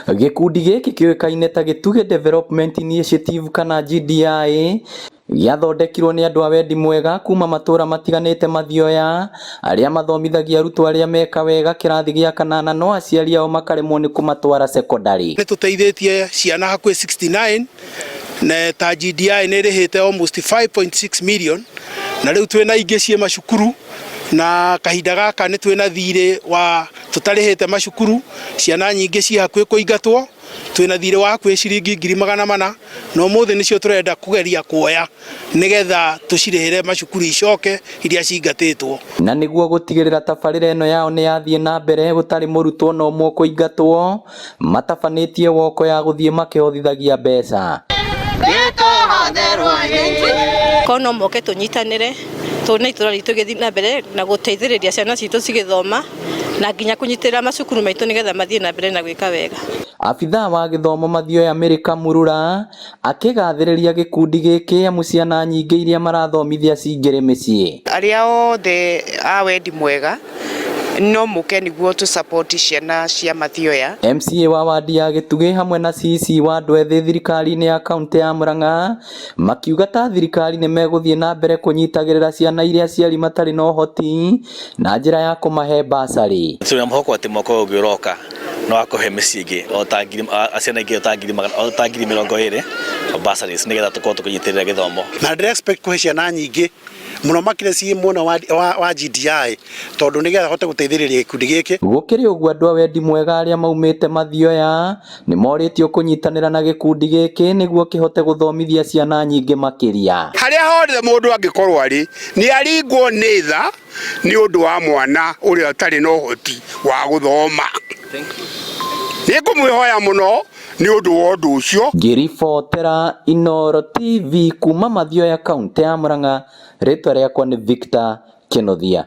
Gĩkundi gĩkĩ kĩũĩkaine ta Gĩtugĩ Development Initiative kana GDI gĩathondekirwo nĩ andũ a wendi mwega kuma matũra matiganĩte Mathioya arĩa mathomithagia arutwo arĩa meka wega kĩrathi gĩa kanana no aciari ao makaremwo nĩ kũmatwara cekondarĩ. Nĩ tũteithĩtie ciana hakuhĩ 69 na ta GDI nĩ ĩrĩhĩte almost 5.6 million na rĩu twĩna ingĩ ciĩ macukuru na kahinda gaka nĩ twĩna thirĩ wa tũtarĩhĩte macukuru ciana nyingĩ ciĩ hakuhĩ kũingatwo twĩna thirĩ wa hakuhĩ ciringi 400,000 na ũmũthĩ nĩcio tũrenda kũgeria kuoya nĩgetha tũcirĩhĩre macukuru icoke iria cingatĩtwo. Na nĩguo gũtigĩrĩra tabarĩra ĩno yao nĩ yathiĩ na mbere gũtarĩ mũrutwo na ũmwe ũkũingatwo, matabanĩtie woko ya gũthiĩ makĩhothithagia mbeca. Korwo no moke tũnyitanĩre tuone itũra ritũ gĩthiĩ na mbere na gũteithĩrĩria ciana citũ cigĩthoma na nginya kũnyitĩrĩra macukuru maitũ nĩgetha mathiĩ na mbere na gwĩka wega. Abithaa wa gĩthomo Mathioya Mĩrĩka Murura akĩgathĩrĩria gĩkundi gĩkĩ amu ciana nyingĩ iria marathomithia cingĩrĩ mĩciĩ. Arĩa othe a wendi mwega no mũke nĩguo tũ support ciana cia Mathioya. MCA wa wadi ya Gĩtugĩ hamwe na CC wa andũ ethĩ thirikari-inĩ ya kaunti ya Murang'a makiuga ta thirikari nĩ megũthiĩ na mbere kũnyitagĩrĩra ciana iria aciari matarĩ na ũhoti na njĩra ya kũmahe basarĩ. Twĩna mwĩhoko atĩ mwaka ũyũ ũngĩ ũroka no akũhe mĩciĩ ĩngĩ o ta ngiri ciana ingĩ o ta 20,000 bursaries nĩgetha tũkorwo tũkĩnyitĩrĩra gĩthomo. Na ndĩra expect kũhe ciana nyingĩ mũno makĩria ciĩ mwena wa GDI tondũ nĩgetha hote gũteithĩrĩria gĩkundi gĩkĩ. Gũkĩrĩ ũguo andũ a wendi mwega arĩa maumĩte Mathioya nĩ morĩtio kũnyitanĩra na gĩkundi gĩkĩ nĩguo kĩhote gũthomithia ciana nyingĩ makĩria. Harĩa hothe mũndũ angĩkorwo arĩ nĩ aringwo nĩ tha nĩ ũndũ wa mwana ũrĩa ũtarĩ na ũhoti wa gũthoma. Nĩ ngũmwĩhoya mũno nĩ ũndũ wa ũndũ ũcio. Ngĩribotera Inooro TV kuma Mathioya kaunti ya Murang'a, rĩtwa rĩakwa nĩ Victor Kĩnuthia.